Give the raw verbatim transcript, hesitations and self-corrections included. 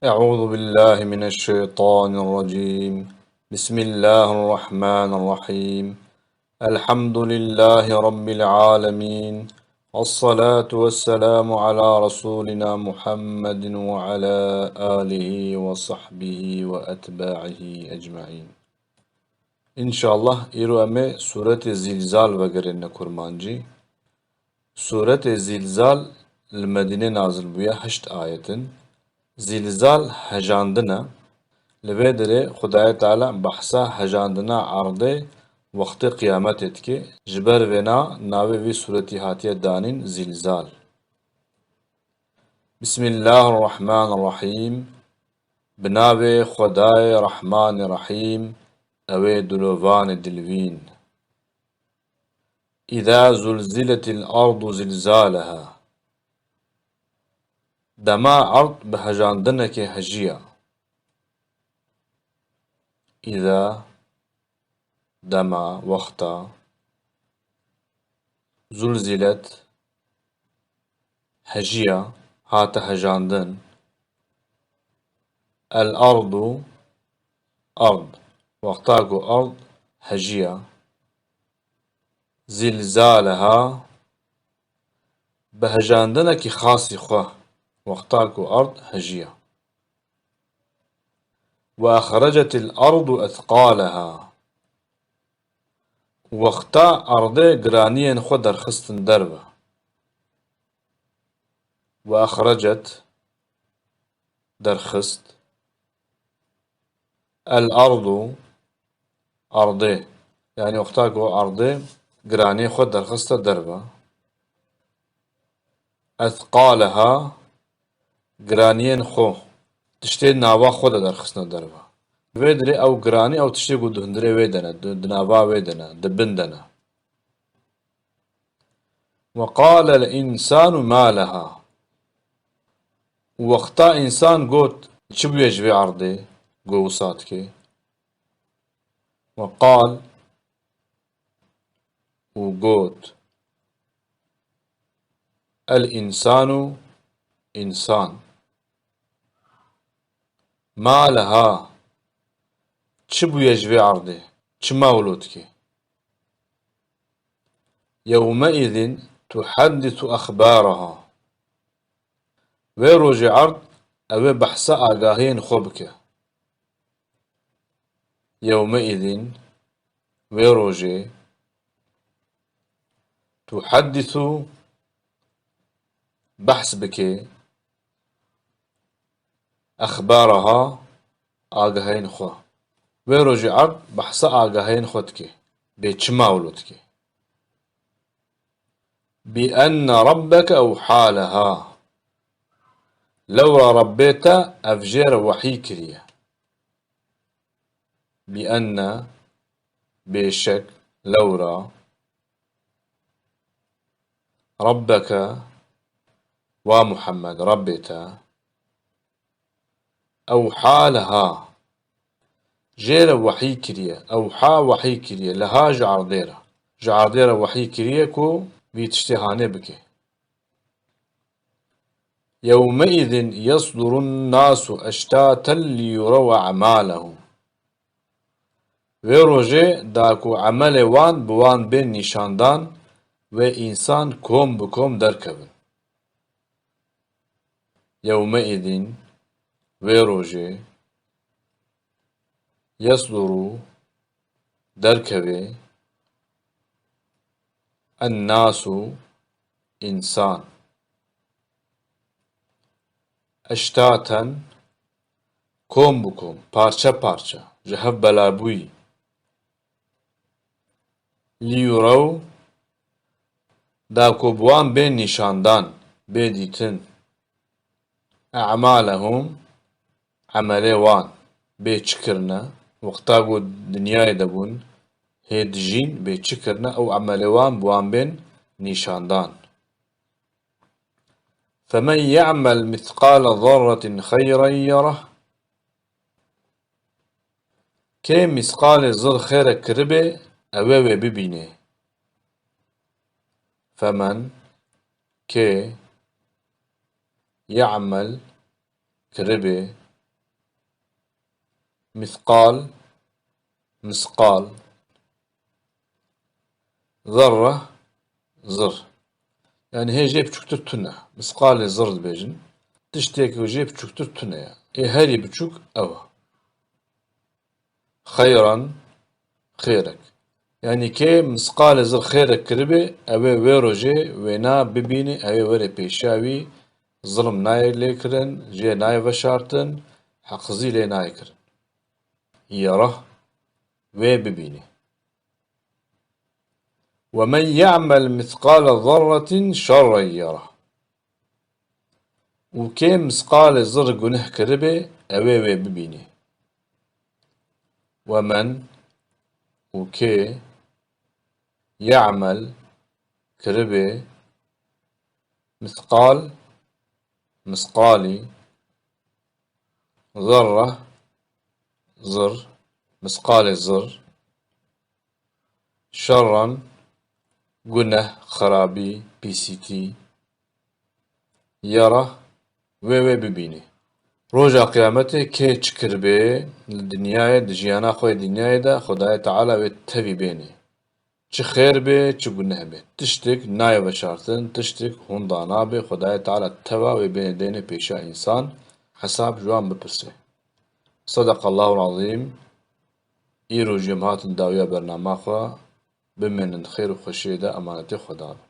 أعوذ بالله من الشيطان الرجيم. بسم الله الرحمن الرحيم. الحمد لله رب العالمين. الصلاة والسلام على رسولنا محمد وعلى آله وصحبه وأتباعه أجمعين. Înşallah, îro em ê Sûretê Zîlzal vegerîne kurmancî. Sûretê Zîlzal li Medînê nazil bûye, heşt ayet in. Zîlzal hejandin e. Li vê derê Xwedayê Teala behsa hejandina erdê wextê qiyametê dike. Ji ber vêna navê vî sûretî hatiye danîn Zîlzal. Bismillahirrahmanirrahîm. Bi navê Xwedayê Rehmanê Rehîm, ew ê dilovanê dilvîn. Îza zulziletil ardu zilzaleha. Dema erd bi hejandinekê hejiya. Îza, dema, wexta. Zulzilet, hejiya, hate hejandin. El ardu, erd, wexta ku erd hejiya. Zilzaleha, bi hejandinekî xasî xwe, wexta ku erd hejiya. Ve exrecetil ardu ethqaleha. Wexta erdê giraniyên xwe derxistin derve. Ve exrecet, derxist. El ardu, erdê. Yanî wexta ku erdê giraniyê xwe derxiste derve. Ethqaleha, giraniyên xwe, tiştê nava xwe de derxistine derve. Vê dirê ew giranî, ew tiştê ku di hundirê wê de ne, di, di nava wê de ne, di bin de ne. Ve qalel însanu ma leha. Wexta însan got, çi bûye ji vê erdê, ku wisa dike? Ve qal, û got, el însanu, însan. Ma leha, çi bûye ji vê erdê, çima wilo dike? Yewmeîzin tuheddisu exbaraha. Wê rojê erd ew ê behsa agahiyên xwe bike. Yewmeîzin, wê rojê, tuheddisu, behs bike, exbaraha, agahiyên xwe. Wê rojê erd behsa agahiyên xwe dike. Bê çima wilo dike? Bi enne rabbeke ewha leha. Lewra Rabbê te ev jê re wehî kiriye. Bi enne, bêşek, lewra, rabbeke, wa Muhammed, Rabbê te, ewha leha, jê re wehî kiriye, ewha wehî kiriye, leha ji erdê re. Ji erdê re wehî kiriye ku vî tiştê hanê bike. Yewmeîzin yesdurun nasu eştaten liyurew e'malehum. Wê rojê da ku emelê wan bi wan bên nîşandan, wê însan kom bi kom derkevin. Yewmeîzin, wê rojê, yesduru, derkevê, ennasu, însan. Eştaten, kom bi kom, parçe parçe, ji hev belabûyî. Liyurew, da ku bi wan bên nîşandan, bê dîtin. E'malehum, emelê wan, bê çi kirine, wexta ku dinyayê de bûn, hê dijîn, bê çi kirine, ew emelê wan bi wan bên nîşandan. Femen ye'mel mithqale zerretin xeyren yereh. Kê mîsqalê zir xêrek kiribê, ew ê wê bibînê. Femen, kê, ye'mel, kiribê, Mîsqal, misqal. Zerre, zir. Yanî hê jê biçûktir tune. Misqalê zir dibêjin. Tiştê ku jê biçûktir tune ye. Ê herî biçûk ew e. Xeyran, xêrek. Yanî kê misqalê zir xêrek kiribê, ew ê wê rojê wêna bibînê, ew ê were pêşiya wî, zilm nayê lê kirin, jê nayê veşartin, heqizî lê nayê kirin. Yerah, wê bibînê. وَمَنْ يَعْمَلْ مِثْقَالَ ذَرَّةٍ شَرًّا يَرَهُ. Û kê misqalê zir guneh kiribê, ew ê wê bibînê. وَمَنْ، û kê، يَعْمَلْ، kiribê، mîsqal، misqalî، zerre، zir، misqalê zir، şerran، guneh, xirabî, pîsîtî، yerah، wê wê bibînê. Roja qiyametê kê çi kiribê li dinyayê, di jiyana xwe yê dinyayê de, Xwedayê Teala wê tevî bênê. Çi xêr bê, çi guneh bê. Tiştik nayê veşartin, tiştik hûn danabê, Xwedayê Teala teva wê bênê deynê pêşiya însan, hesab ji wan bipirse. Sedaqallahul azîm. Îro jî em hatin dawiya bernama xwe. Bimênin di xêr û xweşiyê de, emanetê Xweda bin.